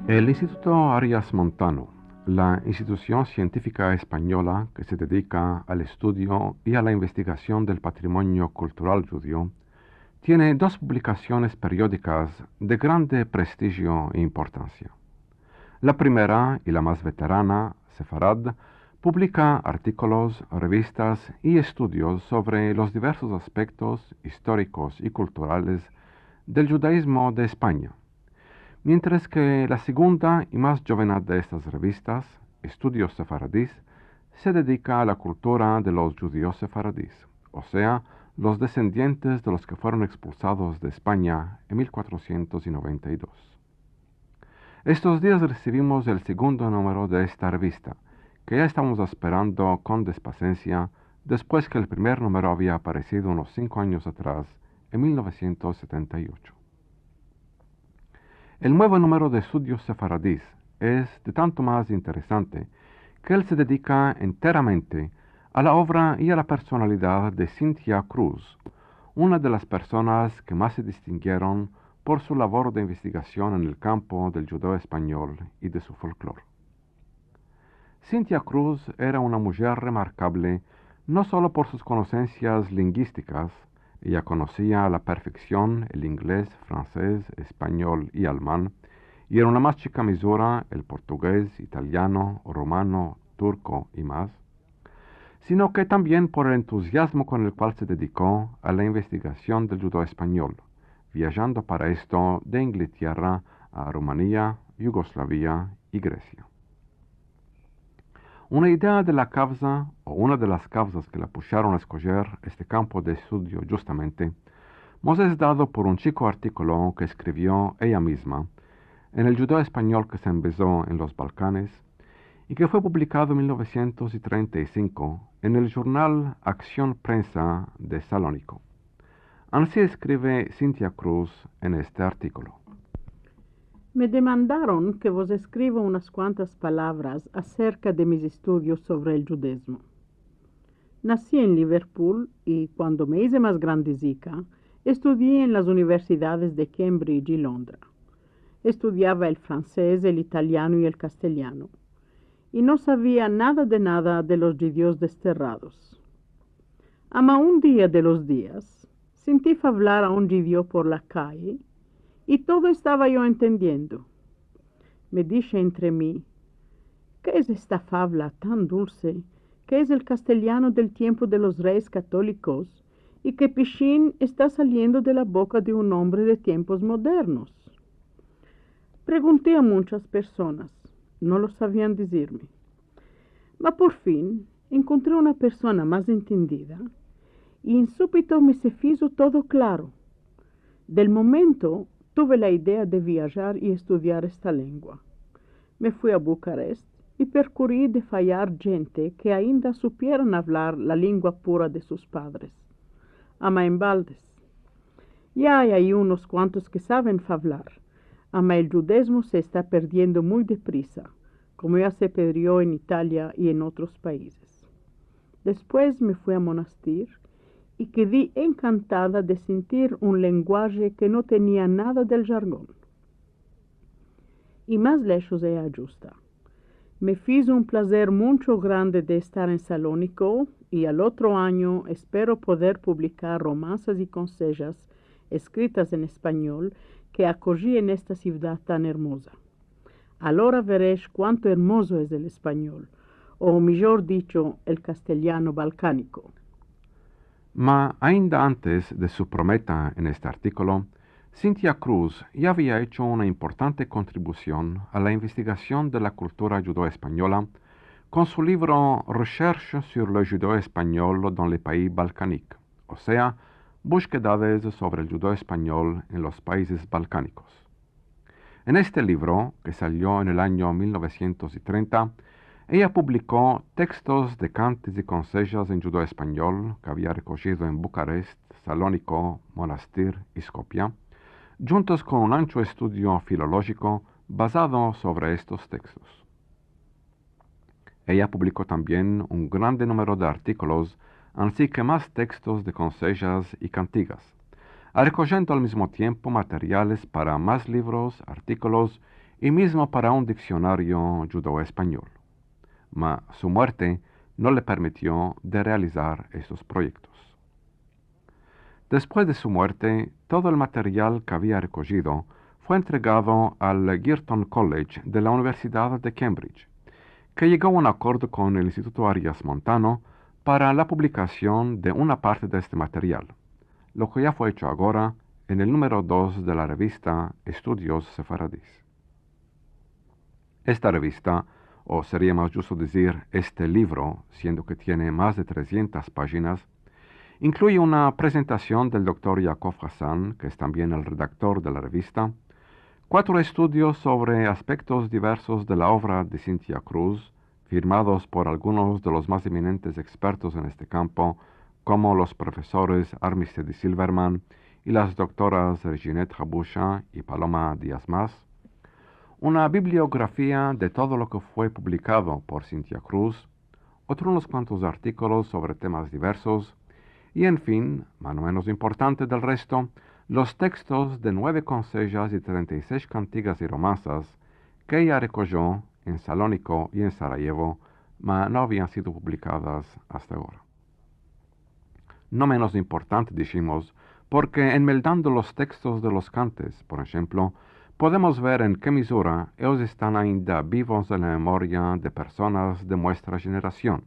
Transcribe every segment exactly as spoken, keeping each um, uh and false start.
El Instituto Arias Montano, la institusion sientifika espanyola ke se dedika al estudio i a la investigasion del patrimonio kultural djudio, tiene dos publikasiones periodikas de grande prestijio i importansia. La primera i la mas veterana, Sefarad, publika artikolos, revistas i estudios sovre los diversos aspektos istorikos i kulturales del djudaizmo de Espanya, mientres ke la segunda i mas djovena de estas revistas, Estudios Sefaradis, se dedika a la kultura de los djudios sefaradis, o sea, los desendientes de los ke fueron ekspulsados de Espanya en mil kuatrosientos i noventa i dos. Estos dias resivimos el segundo numero de esta revista, ke ya estavamos asperando kon despasensia despues ke el primer numero avia aparesido unos sinko anyos atras, en mil novesientos setenta i ocho. El muevo numero de Estudios Sefaradis es de tanto mas interesante ke el se dedika enteramente a la ovra i a la personalidad de Cynthia Cruz, una de las personas ke mas se distinguieron por su lavor de investigasion en el kampo del djudeo-espanyol i de su folklor. Cynthia Cruz era una mujer remarkable no solo por sus konosensias linguistikas, eya konosia a la perfeksion el inglez, fransez, espanyol i alman, i era una mas chika mezura el portugez, italiano, rumano, turko i mas, sino ke tambien por el entuziazmo kon el kual se dediko a la investigasion del djudeo-espanyol, viajando para esto de Inglatierra a Rumania, Yugoslavia i Gresia. Una idea de la kavza, o una de las kavzas ke la pusharon a eskojer este kampo de estudio djustamente, mos es dado por un chiko artikolo ke eskrivio eya mizma en el djudeo-espanyol ke se embezo en los Balkanes i ke fue publikado en mil novesientos i trenta i sinko en el jurnal Aksion Prensa de Saloniko. Ansi eskrive Cynthia Cruz en este artikolo. Me demandaron ke vos eskriva unas kuantas palavras aserka de mis estudios sovre el djudezmo. Nasi en Liverpool i, kuando me ize mas grandezika, estudii en las universidades de Cambridge i Londra. Estudiava el fransez, el italiano i el kastelyano, i no savia nada de nada de los djudios desterrados. Ama un dia de los dias, sinti favlar a un djudio por la kaye, i todo estava yo entendiendo. Me dishe entre mi: "Ke es esta favla tan dulse, ke es el kastelyano del tiempo de los reyes katolikos, i ke pishin esta saliendo de la boka de un ombre de tiempos modernos?" Pregunti a munchas personas, no lo savian dizirme. Ma por fin enkontri una persona mas entendida, i en supito me se fizo todo klaro. Del momento tuve la idea de viajar i estudiar esta lengua. Me fui a Bukarest i prokuri de ayar djente ke ainda supieran avlar la lengua pura de sus padres. Ama en baldes. Ya ay ayi unos kuantos ke saven favlar, ama el djudezmo se esta perdiendo muy deprisa, komo ya se pedrio en Italia i en otros paizes. Despues me fui a Monastir i kedi enkantada de sintir un lenguaje ke no tenia nada del jargon. I mas leshos eya djusta. Me fizo un plazer muncho grande de estar en Saloniko, i al otro anyo espero poder publikar romansas i konsejas eskritas en espanyol ke akoji en esta sivdad tan ermoza. Alora veresh kuanto ermozo es el espanyol, o mijor dicho, el kastelyano balkaniko. Ma ainda antes de su prometa en este artikolo, Cynthia Cruz ya avia echo una importante kontribusion a la investigasion de la kultura djudeo-espanyola kon su livro Recherches sur le judéo-espagnol dans les pays balkaniques, o sea, Bushkedades sovre el djudeo-espanyol en los paizes balkanikos. En este livro, ke salio en el anyo mil novesientos i trenta, eya publiko tekstos de kantes i konsejas en djudeo-espanyol ke avia rekojido en Bukarest, Saloniko, Monastir i Skopia, djuntos kon un ancho estudio filolojiko bazado sovre estos tekstos. Eya publiko tambien un grande numero de artikolos, ansi ke mas tekstos de konsejas i kantigas, rekojendo al mizmo tiempo materiales para mas livros, artikolos i mizmo para un diksionario djudeo-espanyol. Ma su muerte no le permitio de realizar estos proyektos. Despues de su muerte, todo el material ke avia rekojido fue entregado al Girton College de la Universidad de Cambridge, ke yego a un akordo kon el Instituto Arias Montano para la publikasion de una parte de este material, lo ke ya fue echo agora en el numero dos de la revista Estudios Sefaradis. Esta revista, o seria mas djusto dizir este livro, siendo ke tiene mas de tresientas pajinas, inkluye una prezentasion del doktor Yaakov Hassan, ke es tambien el redaktor de la revista, kuatro estudios sovre aspektos diversos de la ovra de Cynthia Cruz, firmados por algunos de los mas eminentes ekspertos en este kampo, komo los profesores Armistead i Silverman i las doktoras Reginette Habusha i Paloma Diaz-Mas, una bibliografia de todo lo ke fue publikado por Cynthia Cruz, otro unos kuantos artikolos sovre temas diversos, i, en fin, ma no menos importante del resto, los tekstos de nueve konsejas i trenta i sesh kantigas i romansas ke eya rekojo en Saloniko i en Sarayevo, ma no avian sido publikadas asta agora. No menos importante, dishimos, porke enmeldando los tekstos de los kantes, por enshemplo, podemos ver en ke mizura eyos estan ainda bivos en la memoria de personas de muestra jenerasion,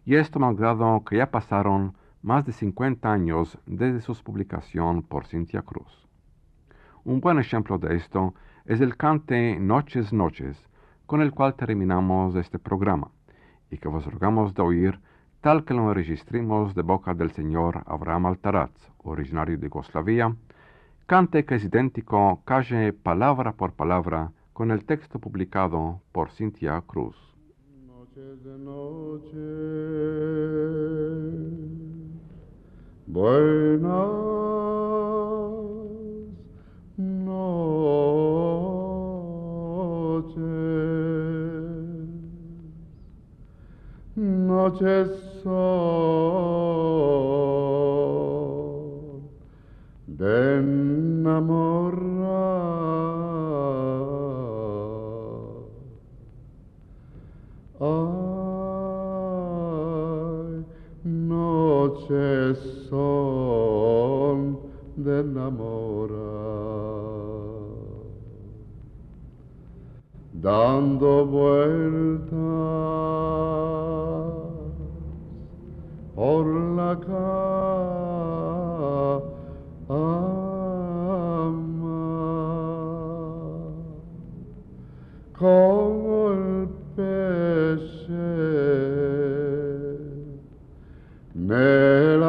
i esto malgrado ke ya pasaron mas de sinkuenta anyos desde sus publikasion por Cynthia Cruz. Un buen enshemplo de esto es el kante Noches, noches, kon el kual terminamos este programa, i ke vos rogamos de oir tal ke lo enrejistrimos de boka del senyor Avraham Altaratz, orijinario de Yugoslavia, kante ke es identiko kaji palavra por palavra kon el teksto publikado por Cynthia Cruz. Noches, noches, buenas noches. Noches son de enamorar. Ay, noches son de enamorar. Dando bueltas por la kama komo el peshe en el